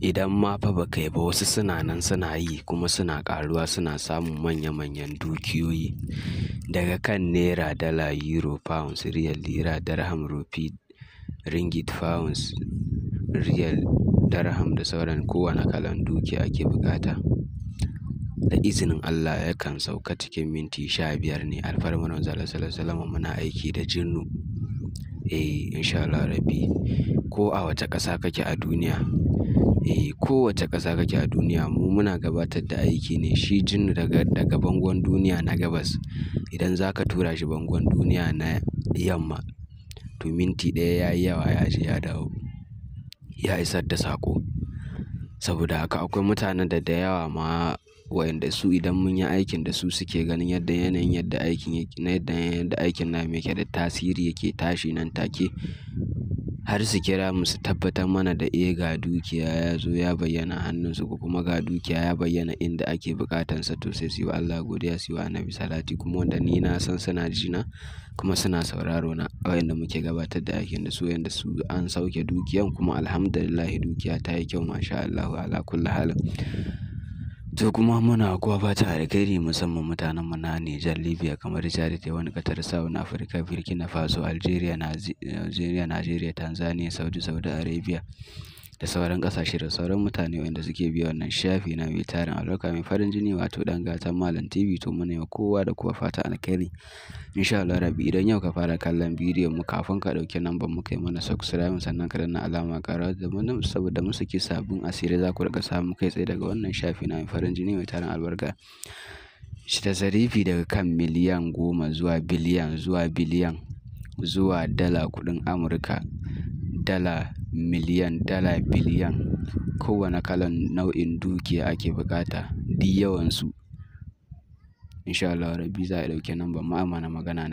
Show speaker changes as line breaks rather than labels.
Idan ma fa ba kai ba, wasu suna nan suna yi kuma suna ƙaruwa, suna samun manya manyan dukiyoyi daga kan naira, dala, euro, pounds, riyal, lira, dirham, rupee, ringgit, pounds, riyal, dirham da sauran kowane kalan dukiya ake buƙata. Da izinin Allah yakan sauka cikin minti 15 ne. Alfarmar Manzon Allah Sallallahu Alaihi Wasallam, muna aiki da jinnu. Eh, in sha Allah Rabbi, ko a wace ƙasa kake a duniya, eh, ko wace ƙasa kake a duniya, mu muna gabatar da aiki ne. Shi jinnu daga bangon duniya na gabas, idan zaka tura shi bangon duniya na yamma, to minti ɗaya yayi yawa ya je ya dawo, ya isar da saƙo. Saboda haka akwai mutanen da yawa ma wa'inda su idan mun yi aikin da su suke ganin yadda yanayin yadda aikin yake, na yadda yanayin yadda aikin namu yake da tasiri, yake tashi nan take, har su kira mu su tabbatar mana da eh, ga dukiya ya zo ya bayyana hannunsu, ko kuma ga dukiya ya bayyana inda ake buƙatansa, to sai su yi wa Allah godiya, su yi wa Annabi salati. Kuma wanda ni na san suna ji na kuma suna sauraro na, wa'inda muke gabatar da aikin da su, wa'inda su an sauke dukiyan kuma alhamdulillah dukiya ta yi kyau, masha Allahu ala kulli halin. To kuma muna kowa fatan alkhairi, musamman mutanen mu na Nijar, Libya, kamar Chad, Taiwan, Qatar, South Africa, Burkina Faso, Algeria, Nigeria, Tanzania, Saudi, Saudi Arabia da sauran ƙasashe da sauran mutane wa'inda suke biya wannan shafi na mai tarin albarka, mai farin jini, wato Ɗan Gatan Malam TV. To muna yi wa kowa da kowa fatan alkhairi. In sha Allah Rabbi, idan yau ka fara kallon bidiyon mu, kafin ka ɗauki number mu, kai mana subscribe, sannan ka danna alamar ƙararrawa saboda mun saki sabbin asirai za ku riƙa samu kai tsaye daga wannan shafi na mai farin jini, mai tarin albarka. Shi tasarifi daga kan miliyan 10 zuwa biliyan zuwa biliyan zuwa dala, kuɗin Amurka, dala miliyan, dala biliyan, kowane kalan nau'in dukiya ake buƙata, duk yawansu. In sha Allah Rabbi za a ɗauki number mu a mana magana nan.